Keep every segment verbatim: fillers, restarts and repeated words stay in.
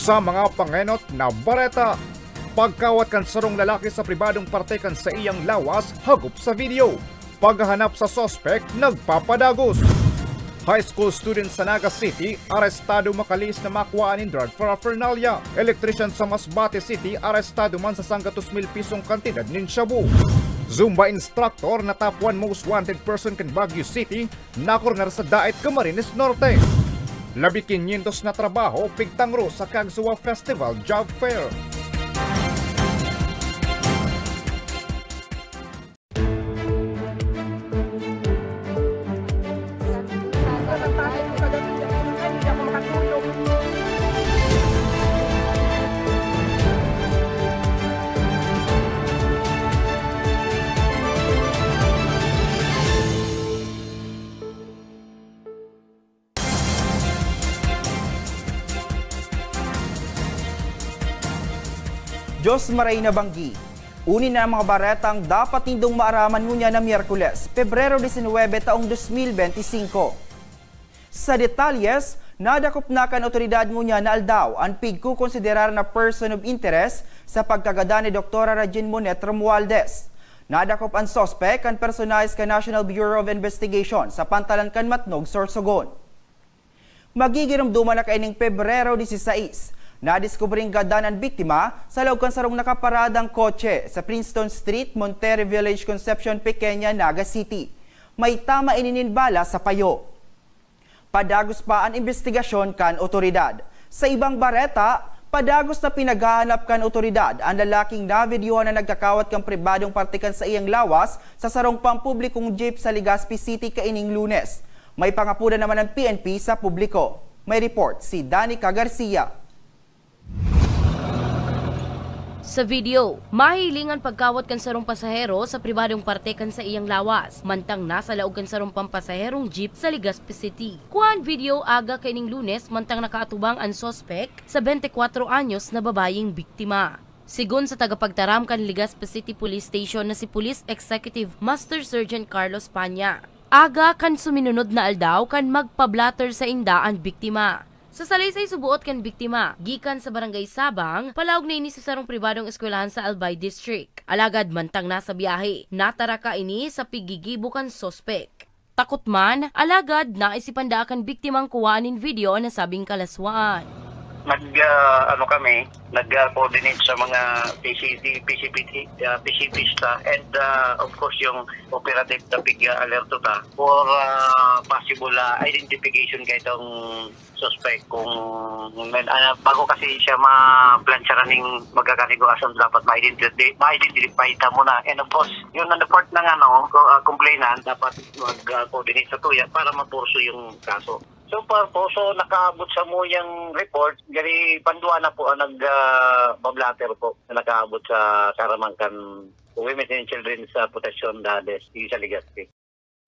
Sa mga pangenot na bareta, pagkawat kan sarong lalaki sa pribadong parte kan saiyang lawas, hagop sa video. Paghahanap sa suspek, nagpapadagos. High school student sa Naga City, arestado makalihis na makuhaan nin drug paraphernalia. Electrician sa Masbate City, arestado man sa sanggatos mil pisong kantidad nin shabu. Zumba instructor na top one most wanted person kan Baguio City, nakorner sa Daet, Camarines Norte. Labi kinyentos na trabaho, pigtangro sa Kagsua Festival Job Fair. Diyos maray na banggi. Uni na ang mga baretang dapat nindong maaraman ngunyan na Miyerkules, Pebrero disinwebe, taong dos mil benti singko. Sa detalyes, nadakop na kan otoridad ngunyan na aldaw an pigkokonsiderar na person of interest sa pagkagadan ni Doktora Rajin Monet Romualdez. Nadakop an suspek kan personahes kan National Bureau of Investigation sa pantalan kan Matnog, Sorsogon. Magigiromdoman na kaining Pebrero diseseis, nadiskubring gadan an biktima sa laog kan sarong nakaparadang kotse sa Princeton Street, Monterrey Village, Concepcion Pequeña, Naga City. May tama ini nin bala sa payo. Padagos pa an imbestigasyon kan otoridad. Sa ibang bareta, padagos na pinaghahanap kan otoridad an lalaking navideohan na nagkakawat kan pribadong parte kan saiyang lawas sa sarong pampublikong jeep sa Legazpi City kaining Lunes. May pangapodan naman an P N P sa publiko. May report si Danica Garcia. Sa video, mahihiling an pagkawat kan sarong pasahero sa pribadong parte kan saiyang lawas, mantang nasa laog kan sarong pampasaherong jeep sa Legazpi City. Kua an video aga kaining Lunes, mantang nakaatubang an suspek sa bente kwatro anyos na babayeng biktima. Sigon sa tagapagtaram kan Legazpi City Police Station na si Police Executive Master Sergeant Carlos Panya, aga kan suminunod na aldaw kan magpa-blotter sainda an biktima. Sa salaysay suboot kan biktima, gikan sa Barangay Sabang, palaog na ini sa sarong pribadong eskwelahan sa Albay District. Alagad mantang nasa biyahe, nataraka ini sa piggigibo kan suspek. Takot man, alagad naisipan daa kan biktimang kuwaan nin video an nasabing kalaswaan. Nag, ah, ano kami, nag, ah, coordinate sa mga P C P, P C P T, ah, P C P ta, and, ah, of course, yung operative na pig-alerto ta for, ah, possible, ah, identification kaitong suspect. Kung, ah, bago kasi siya ma-plan siya kaning magkakanigwasan, dapat ma-identify, ma-identify ta muna. And of course, yun ang part ng ano, ko-, ah, complainant, dapat mag, ah, coordinate sa tuya para mapurso yung kaso. So far po, so nakaabot sa muyang report, gari pandua na po ang nag, ah, pa-blotter po na nakaabot sa Karaman kan Women and Children's, ah, Protection Dades, yung sa Legazpi.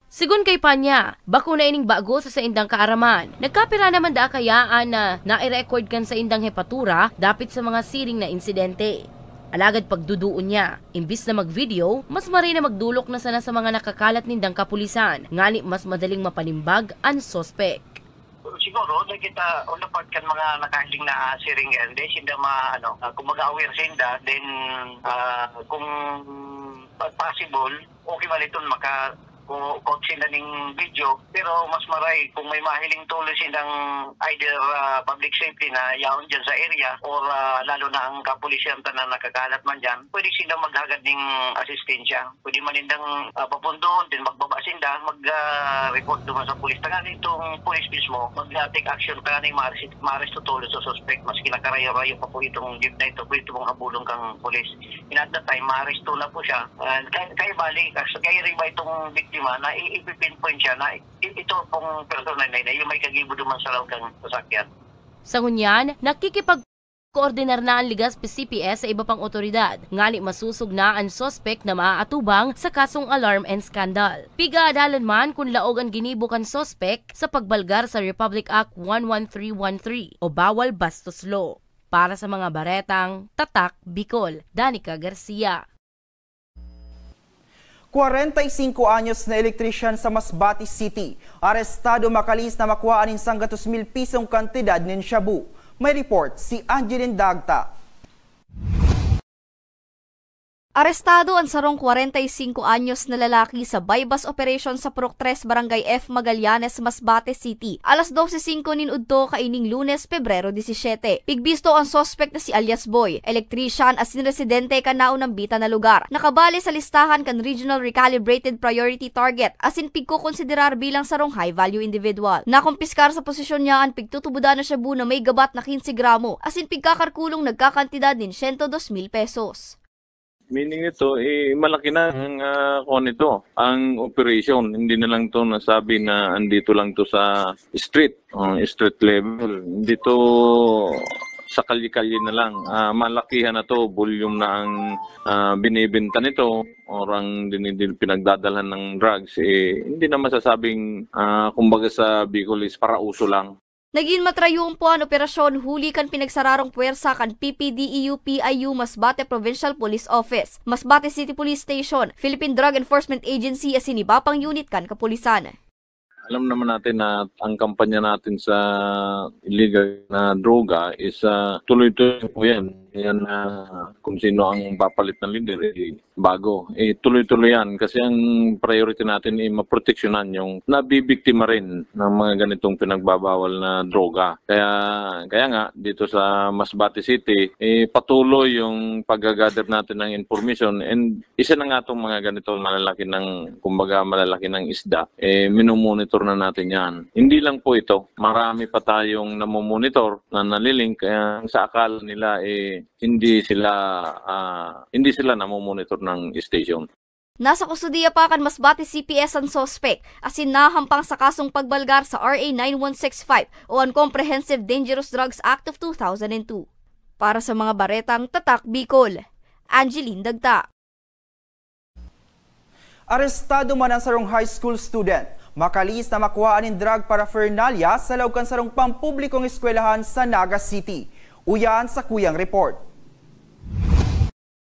Sigon kay Panya, bako na ining bago sa saindang kaaraman. Nagkapira naman daa kaya an, ah, nai-record kan saindang hepatura dapit sa mga siring na insidente. Alagad pagduduon niya, imbis na mag-video, mas maray na magdolok na sana sa mga nakakalat nindang kapulisan, ngani mas madaling mapanimbag an suspek. Siguro, dahil kita, on the part kan mga nakahiling na, ah, siring yan, dahil sinda ma-, ano, ah, kumbaga aware sinda, then, ah, kung, ah, possible, okay man iton maka-, ku-, quote sinda ning video, pero mas maray kung may mahiling tuloy sindang either, ah, public safety na yaon dyan sa area or, ah, lalo na ang kapulisan ta na nakakalat man dyan, pwede sinda maghagad ning asistensya. Pwede man nindang, ah, papundoon, then magbaba sinda, mag, ah, report duman sa pulis. Tanganing itong pulis mismo, mag, ah, take action, tanganing ma-arrest, ma-arrest tutuloy sa suspect, maski nakarayo-rayo pa po itong jeep na ito, pwede itong habulon kang pulis. In at that time, ma-arrest na po siya. And kay, kay bali, kas-, kay riba itong biktima na i-, ipipinpoint siya na i-, ito pong personal na yun, yung may kagibo duman sa loob ng sasakyan. Sa ngunyan, nakikipag-koordinar na ang Legazpi C P S sa iba pang otoridad, ngani masusog na an suspek na maaatubang sa kasong alarm and scandal. Piga-adalan man kun laog an ginibo kan suspek sa pagbalgar sa Republic Act one one three one three o Bawal Bastos Law. Para sa mga baretang Tatak Bicol, Danica Garcia. Kwarenta y singko anyos na elektrisyan sa Masbate City, arestado makalihis na makuhaan nin sanggatos mil pisong kantidad nin shabu. May report si Angeline Dagta. Arestado an sarong kwarenta y singko anyos na lalaki sa buy-bust operation sa Purok tres, Barangay F, Magallanes, Masbate City, alas dose singko nin udto kaining Lunes, Pebrero disisiete. Pigbisto an suspek na si alias Boy, electrician asin residente kan naunambitan na lugar. Nakabali sa listahan kan Regional Recalibrated Priority Target asin pigkokonsiderar bilang sarong high-value individual. Nakumpiskar sa posesyon niya an pigtutubodan na shabu na may gabat na quince gramo asin pigkakarkulong nagkakantidad nin sento dos mil pesos. Meaning nito, eh, malaki na ang, ah, kuwan nito, ang operation. Hindi na lang 'to nasabi na andito lang 'to sa street, oh, street level. Dito sa kalye-kalye na lang. Ah, malakihan na 'to, volume na ang, ah, binibenta nito or ang dini-, din-, pinagdadalhan ng drugs, eh, hindi na masasabing, ah, kumbaga sa Bicol is parauso lang. Nagin matrayon po an operasyon huli kan pinagsararong puwersa kan P P D E U P I U Masbate Provincial Police Office, Masbate City Police Station, Philippine Drug Enforcement Agency asin iba pang unit kan kapulisan. Alam naman natin na ang kampanya natin sa illegal na droga is, ah, tuloy-tuloy po yan. Yan, ah, kung sino ang papalit ng leader, eh, bago. Eh, tuloy-tuloy yan kasi ang priority natin ay maproteksyonan yung nabibiktima rin ng mga ganitong pinagbabawal na droga. Kaya, kaya nga, dito sa Masbate City, eh, patuloy yung pag-gather natin ng information and isa na nga itong mga ganitong malalaki ng, kumbaga, malalaki ng isda, eh, minomonitor na natin yan. Hindi lang po ito, marami pa tayong namomonitor na nalilink, kaya sa akala nila, eh, hindi sila, ah, hindi sila namomonitor ng station. Nasa kustodiya pa kan Masbate C P S an suspek, asin nahahampang sa kasong pagbalgar sa R A nine one six five o an Comprehensive Dangerous Drugs Act of two thousand and two. Para sa mga baretang Tatak Bicol, Angeline Dagta. Arestado man ang sarong high school student, makalihis na makuhaan nin drug paraphernalia sa laog kan sarong pampublikong eskwelahan sa Naga City. Uya an sakuyang report.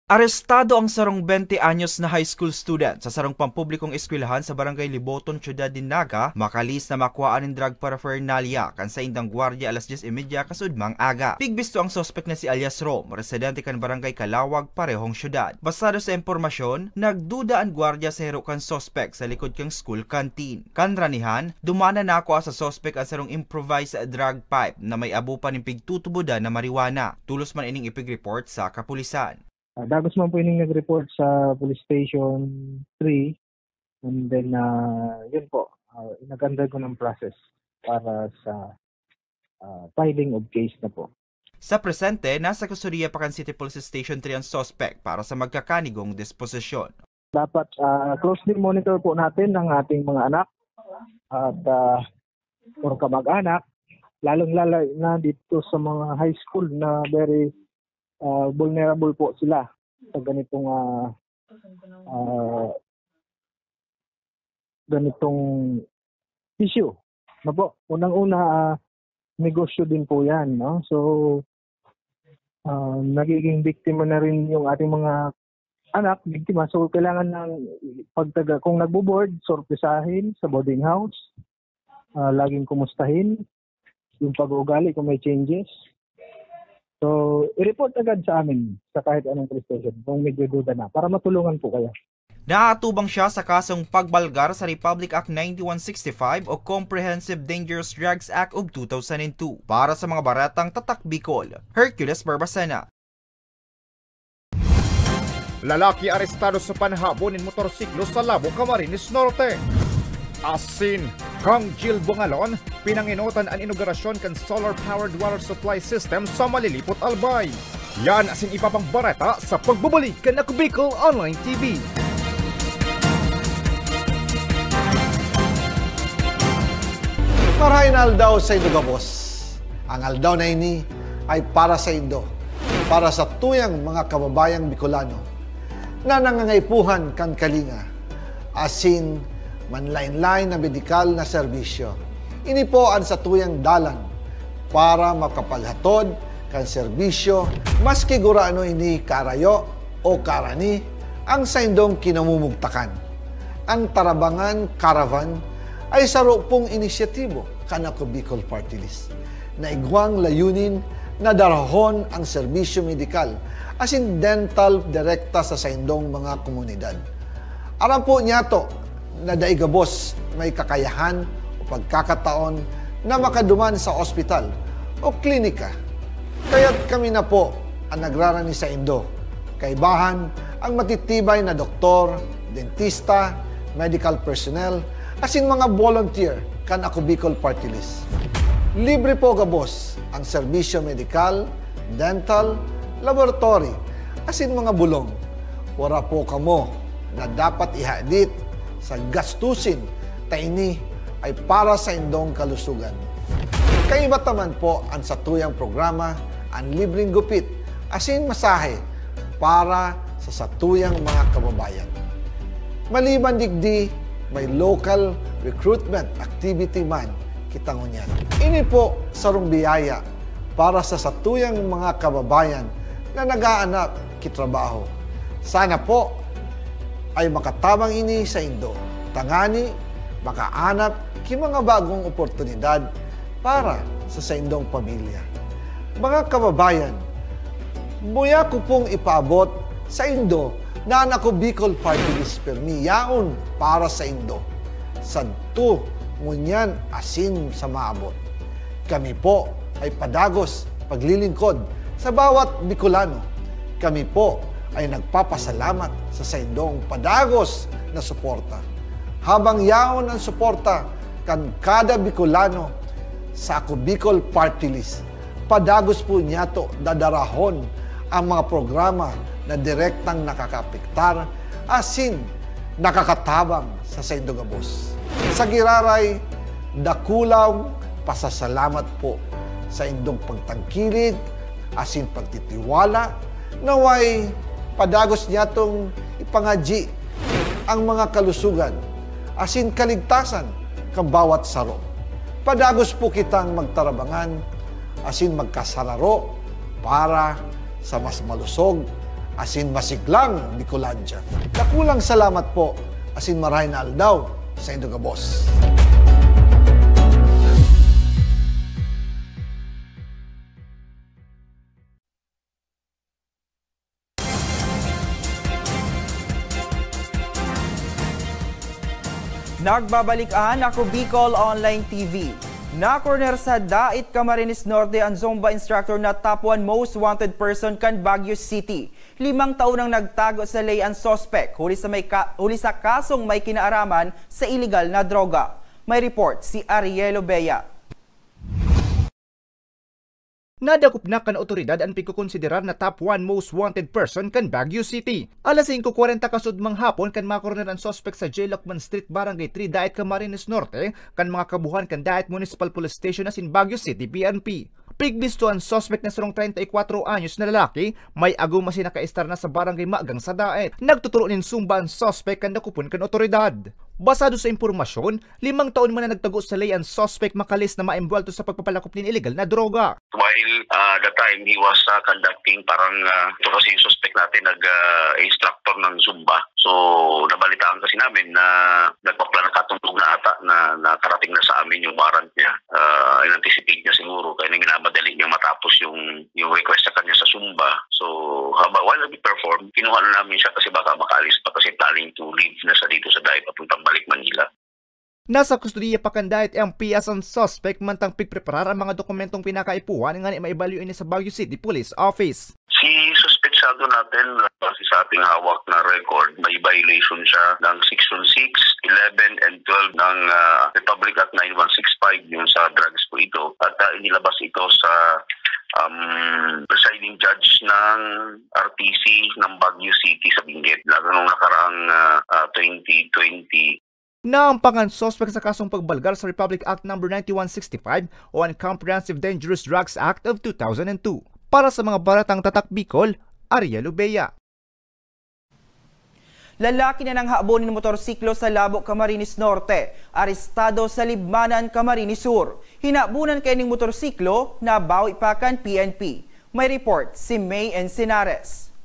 Arestado ang sarong bente anyos na high school student sa sarong pampublikong eskwelahan sa Barangay Liboton, Syudad nin Naga, makalihis na makuhaan nin drug paraphernalia kan saindang gwardiya alas dyes y media kasudmang aga. Pigbisto ang suspek na si alias Rom, residente kan Barangay Calawag, parehong syudad. Basado sa impormasyon, nagduda an gwardiya sa hero kan suspek sa likod kan school canteen. Kan ranihan, duman na nakua sa suspek an sarong improvised drug pipe na may abo pa nin pigtutubodan na marijuana. Tolos man ining ipig-report sa kapulisan. Ah, dagos man po ining nag-report sa Police Station three, and then, ah, yun po, ah, nag-undergo ng process para sa, ah, filing of case na po. Sa presente, nasa kustodiya pa kan City Police Station three ang suspek para sa magkakanigong disposisyon. Dapat, ah, closely monitor po natin ang ating mga anak at, ah, or kamag-anak, lalong-lalo na dito sa mga high school na very, ah, vulnerable po sila sa ganitong, ah, ah, ganitong issue. Ano po? Unang-una, ah, negosyo din po yan, no? So, ah, nagiging biktima na rin yung ating mga anak, biktima. So, kailangan ng pagtaga, kung nagbo-board, sorpresahin sa boarding house, ah, laging kumustahin yung pag-uugali kung may changes. So, i-report agad sa amin sa kahit anong police station kung medyo duda na para matulungan po kayo. Naatubang siya sa kasong pagbalgar sa Republic Act ninety-one sixty-five o Comprehensive Dangerous Drugs Act of two thousand and two. Para sa mga baretang Tatak Bicol, Hercules Barbacena. Lalaki arestado sa panhabon nin motorsiklo sa Labo, Camarines Norte. Asin, Kang Jill Bungalon, pinangenotan an inaugurasyon kan solar-powered water supply system sa Malilipot, Albay. Yan asin iba pang bareta sa pagbabalik kan Ako Bicol Online T V. Marahay na aldaw saindo gabos. Ang aldaw na ini ay para saindo, para sa tuyang mga kababayang Bicolano na nangangaipuhan kan kalinga, asin manlaen-laen na medikal na serbisyo. Ini po an satuyang dalan para makapaghatod kan serbisyo, maski gurano ini karayo o karani ang saindong kinamumugtakan. Ang Tarabangan Caravan ay saro pong inisyatibo kan Ako Bicol Party List. na igwang layunin na darahon ang serbisyo medikal asin dental direkta sa saindong mga komunidad. Aram po niyato na dai gabos may kakayahan o pagkakataon na makaduman sa ospital o klinika. Kaya't kami na po ang nagrarani saindo, kaibahan ang matitibay na doktor, dentista, medical personnel, asin mga volunteer kan Ako Bicol Party List. Libre po gabos ang serbisyo medikal, dental, laboratory, asin mga bulong. Wara po kamo na dapat ihadit sa gastusin, ta ini ay para saindong kalusugan. Kaiba ta man po an satuyang programa, an libreng gupit asin masahe para sa satuyang mga kababayan. Maliban digdi, may local recruitment activity man kita ngunyan. Ini po sarong biyaya para sa satuyang mga kababayan na nag-aanap ki trabaho. Sana po ay makatabang ini saindo, tangani makaanap ki mga bagong oportunidad para sa saindong pamilya. Mga kababayan, muya ko pong ipaabot saindo na an Ako Bicol Party List pirmi yaon para saindo, sadto, ngunyan asin sa maabot. Kami po ay padagos paglilingkod sa bawat Bicolano. Kami po ay nagpapasalamat sa saindong padagos na suporta. Habang yaon ang suporta kan kada Bicolano sa Ako Bicol Party List, padagos po niyato dadarahon ang mga programa na direktang nakakaapektar asin nakakatabang sa saindo gabos. Sa giraray, dakulang pasasalamat po sa indong pagtangkilik asin pagtitiwala. Naway padagos niyatong ipangadyi ang mga kalusugan asin kaligtasan kan bawat saro. Padagos po kitang magtarabangan asin magkasararo para sa mas malusog asin masiglang Bicolandia. Dakulang salamat po asin marahay na aldaw saindo gabos. Nagbabalik an Ako Bicol Online T V. Nakorner sa Dait, Camarines Norte an Zumba instructor na top one most wanted person kan Baguio City. Limang taon nang nagtago sa ley an suspek huli sa may ka-, huli sa kasong may kinaaraman sa iligal na droga. May report si Ariel Obeya. Nadakop na kan awtoridad an pagkokonsiderar na top one most wanted person kan Baguio City. Alas singko kwarenta kasuodmang hapon kan makorner an suspek sa J. Lucman Street, Barangay three, Dait, Camarines Norte, kan mga kabuhan kan Dait Municipal Police Station asin Baguio City P N P. Pigbisto an suspek na sarong treinta y cuatro anyos na lalaki, may agom asin nakaistar na sa barangay Magang sa Dait. Nagtuturo nin Zumba an suspek kan dakopon kan awtoridad. Basado sa impormasyon, limang taon man na nagtago sa ley an suspek makalis na maembwelto sa pagpapalakop nin iligal na droga. While, ah, the time he was, ah, conducting, parang, ah, ito kasi yung suspect natin, nag, ah, instructor ng Zumba. So, nabalitaan kasi namin na nagpaplano katong na ata na nakarating na sa amin yung warrant niya. Ah, in-anticipate niya siguro, kaya minamadali niyang matapos yung, yung request sa kanya sa Zumba. So, haba, while nag-perform, kinuha na namin siya kasi baka makaalis pa kasi planning to leave na siya dito sa Dait papuntang balik Manila. Nasa kustodiya pa kan Dait M P S an suspek mantang pigpreparar ang mga dokumentong pinakaipuhan ngani maibalyo ini sa Baguio City Police Office. Si suspetsado natin, base sa ating hawak na record, may violation siya ng Section six, eleven, and twelve ng, ah, Republic Act nine one six five, yung sa drugs po ito. At, ah, inilabas ito sa, um, presiding judge ng R T C ng Baguio City sa Benguet, lalo nung nakaraang, ah, ah, twenty twenty. Naampangan suspek sa kasong pagbalgar sa Republic Act number ninety-one sixty-five o an Comprehensive Dangerous Drugs Act of two thousand and two. Para sa mga baretang Tatak Bicol, Ariel Obeya. Lalaki na nanghabon nin motorsiklo sa Labo, Camarines Norte, arestado sa Libmanan, Camarines Sur. Hinabonan kaining motorsiklo, nabawi pa kan P N P. May report si May Encinares.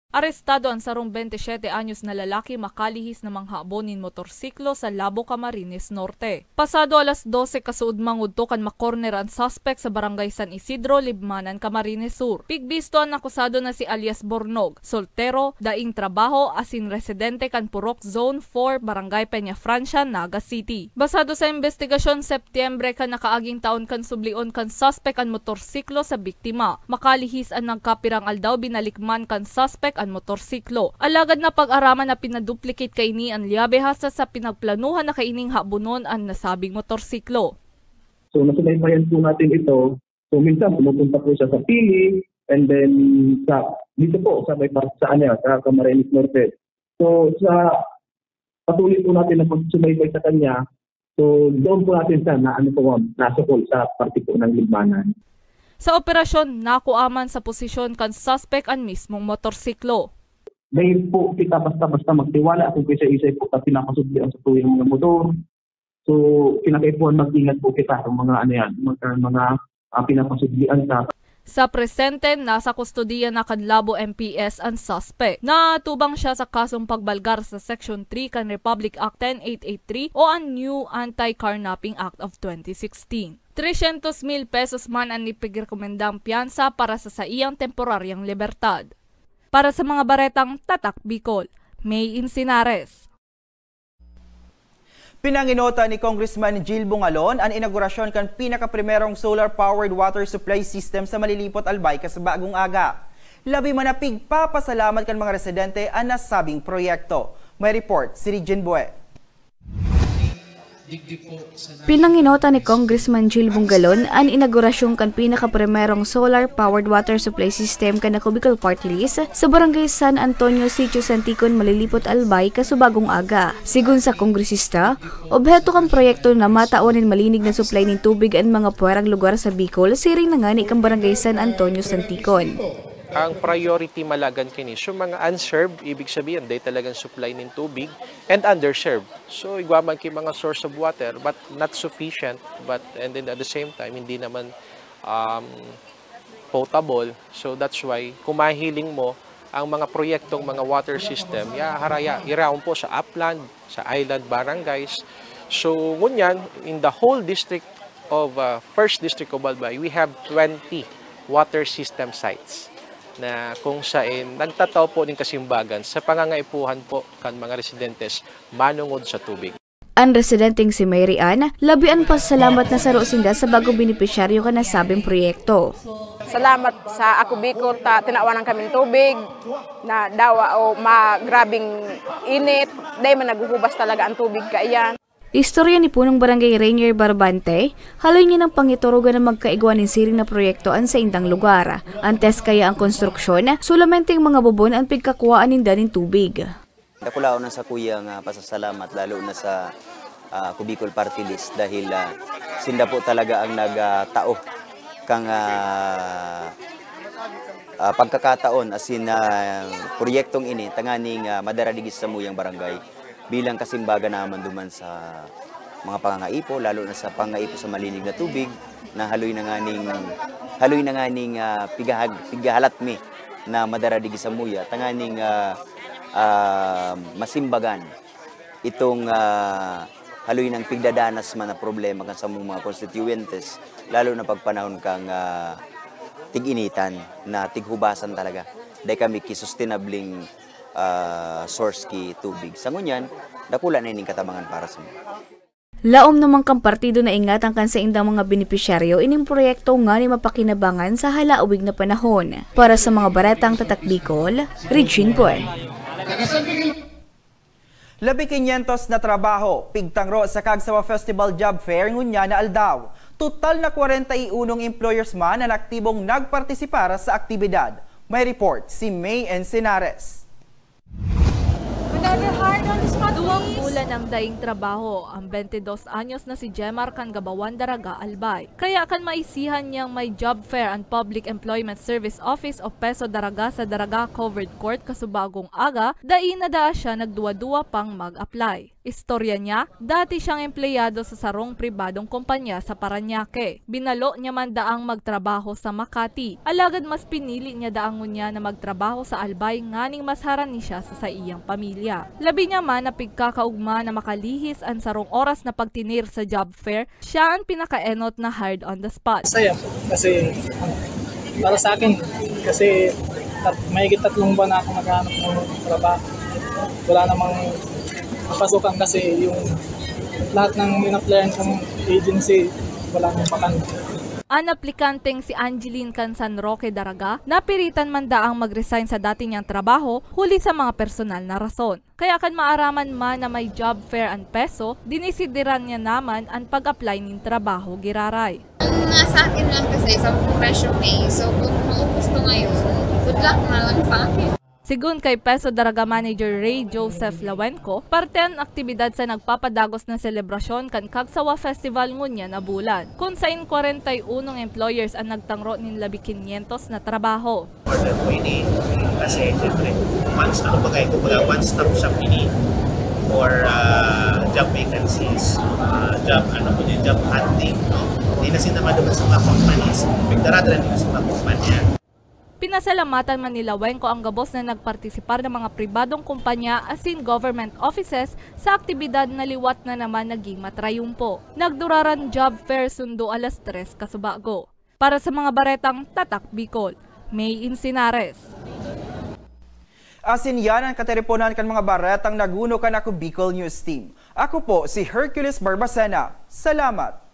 Arestado an sarong bente siyete anyos na lalaki makalihis na manghabon nin motorsiklo sa Labo, Camarines Norte. Pasado alas dose kasuodma ngudto kan makorner an suspek sa Barangay San Isidro, Libmanan, Camarines Sur. Pigbisto an akusado na si alias Bornog, soltero, daing trabaho, asin residente kan Purok Zone four, Barangay Peñafrancia, Naga City. Basado sa imbestigasyon, Setyembre kan nakaaging taon kan sublion kan suspek an motorsiklo sa biktima. Makalihis an nagkapirang aldaw, binalik man kan suspek an motorsiklo. Alagad napag-araman na pinaduplicate kaini an lyabe, hasta sa pinagplanuhan na kaining habonon an nasabing motorsiklo. So, nasubaybayan po natin ito. So, minsan pumupunta po siya sa Pili, and then sa, dito po, sa may pa-, sa, ano, sa Camarines Norte. So, sa patuloy po natin na pagsubaybay sa kanya, so, doon po natin siya na, ano po, ma'am, nasukol sa parte po ng Libmanan. Sa operasyon, nakua man sa posisyon kan suspek an mismong motorsiklo. Dahil po kita basta-basta magtiwala kung isa-isa po ta pinapasubli ang sa tuyang mga motor. So, kinakaipuhan mag-ingat po kita sa mga, ano yan, mga, mga, ah, pinapasublian sa Sa presente, nasa kustodiya na kan Labo M P S an suspek. Natubang siya sa kasong pagbalgar sa Section three kan Republic Act ten eight eight three o an New Anti-Carnapping Act of twenty sixteen. Tresyentos mil pesos man an ipigrekomendang piyansa para sa saiyang temporaryang libertad. Para sa mga baretang Tatak Bicol, May Insinares. Pinangenotan ni Congressman Jil Bongalon an inaugurasyon kan pinakaprimerong solar-powered water supply system sa Malilipot, Albay, kasubagong aga. Labi man na pigpapasalamat kan mga residente an nasabing proyekto. May report si Regine Bue. Pinangenotan ni Congressman Jil Bongalon an inaugurasyon kan pinakaprimerong solar-powered water supply system kan Ako Bicol Party List sa Barangay San Antonio, Sitio Santikon, Malilipot, Albay, kasubagong aga. Sigon sa kongresista, obheto kan proyekto na matawan nin malinig na supply nin tubig an mga puwerang lugar sa Bicol, siring na ngani kan Barangay San Antonio, Santikon. Ang priority malagan kini, so mga unserved, ibig sabihin, dai talagang supply nin tubig, and underserved. So, igwa man ki mga source of water, but not sufficient, but, and then at the same time, hindi naman, um, potable. So, that's why, kung mahiling mo, ang mga proyektong mga water system, ya, haraya, iraon po sa upland, sa island barangays. So, ngunyan, in the whole district of, uh, First District of Albay, we have twenty water system sites na kung sain nagtatao po nin kasimbagan sa pangangaipuhan po kan mga residentes manongod sa tubig. An residenteng si Mary Ann, labi an pasalamat na saro sinda sa bagong benepisyaryo kan nasabing proyekto. Salamat sa Ako Bicol ta tinawanan kaming tubig na dawa o ma-, grabing init, dai man naghuhubas talaga ang tubig kaiyan. Istorya ni Punong Barangay Rainier Barbante, haloy niya nang pangiturugan na magkaigwa nin siring na proyekto an saindang lugar. Antes kaya an konstruksyon, solamente an mga bubon an pigkakuwaan ninda nin tubig. Dakulaon ang sakuya nga pasasalamat, lalo na sa, ah, Ako Bicol Party List, dahil, ah, sinda po talaga ang nag, ah, tao kang, ah, ah, pagkakataon, asin, ah, proyektong ini, tanganing, ah, madara digdi sa samuyang barangay bilang kasimbagan naman duman sa mga pangangaipo, lalo na sa pangangaipo sa malinig na tubig, na haloy na nganing, haloy na nganing, ah, pigahag-, pigahalat mi na madara digdi samuya, tanganing, ah, ah, masimbagan itong, ah, haloy nang pigdadanas man na problema kan samong mga konstituyentes, lalo na pagpanahon kang, ah, tig-initan na tighubasan talaga. Dai kami ki sustainabling, ah, source ki tubig. Sa ngunyan, dakula na ining katabangan para sa mga. Laom naman kan partido na ingatan kan saindang mga benepisyaryo ining proyekto nganing mapakinabangan sa halawig na panahon. Para sa mga baretang Tatak Bicol, Regine Bue. Labi kinyentos na trabaho, pigtangro sa Kagsawa Festival Job Fair ngunyan na aldaw. Total na kwarenta y unong employers man an aktibong nagpartisipar sa aktibidad. May report si May Encinares. Another heart on the spot, please. Duwang bulan ang daing trabaho. Ang bente dos anyos na si Jemar kan Gabawan, Daraga, Albay. Kaya kan maisihan niyang may job fair an Public Employment Service Office o PESO Daraga sa Daraga Covered Court kasubagong aga, dai na daa siya nagduwa-duwa pang mag-apply. Istorya niya, dati siyang empleyado sa sarong pribadong kumpanya sa Parañaque. Binalo niya man daang magtrabaho sa Makati, alagad mas pinili niya daang ngunyan na magtrabaho sa Albay nganing mas harani siya sa saiyang pamilya. Labi niya man na pigkakaugma na makalihis an sarong oras na pagtinir sa job fair, siya an pinakaenot na hired on the spot. Masaya po kasi ano, para sa akin, kasi tat, mahigit tatlong buwan na ako naghahanap ng trabaho. Wala namang mapasukan kasi yung lahat ng in-applyan kong agency, wala nang bakante. An aplikanteng si Angeline kan San Roque, Daraga, napiritan man daang mag-resign sa dati niyang trabaho huli sa mga personal na rason. Kaya kan maaraman man na may job fair an PESO, dinisideran niya naman an pag-apply nin trabaho giraray. Ang nasa akin lang kasi, sampung resume. So, kung maubos ko ngayon, good luck na lang sa akin. Segun kay PESO Daraga Manager Ray Joseph Lawenco, parte an aktibidad sa nagpapadagos na selebrasyon kan Cagsawa Festival ngunyan na bulan, kun sain kwarenta y unong employers an nagtangro nin labi kinyentos na trabaho. Order po ini kasi siyempre, once, ano ba kayo, kumbaga, one-stop shop ini for uh, job vacancies, uh, job, ano po yun, job hunting, no? Hindi na sila madungan sa mga companies, pagdaradara nila sa mga kumpanya. Pinasalamatan man ni Lawenco ang gabos na nagpartisipar na mga pribadong kumpanya asin government offices sa aktibidad na liwat na naman naging matrayumpo. Nagduraran job fair sundo alas tres kasubago. Para sa mga baretang Tatak Bicol, May Insinares. Asin yan ang katiriponan kan mga baretang naguno kan Ako Bicol News Team. Ako po si Hercules Barbacena. Salamat!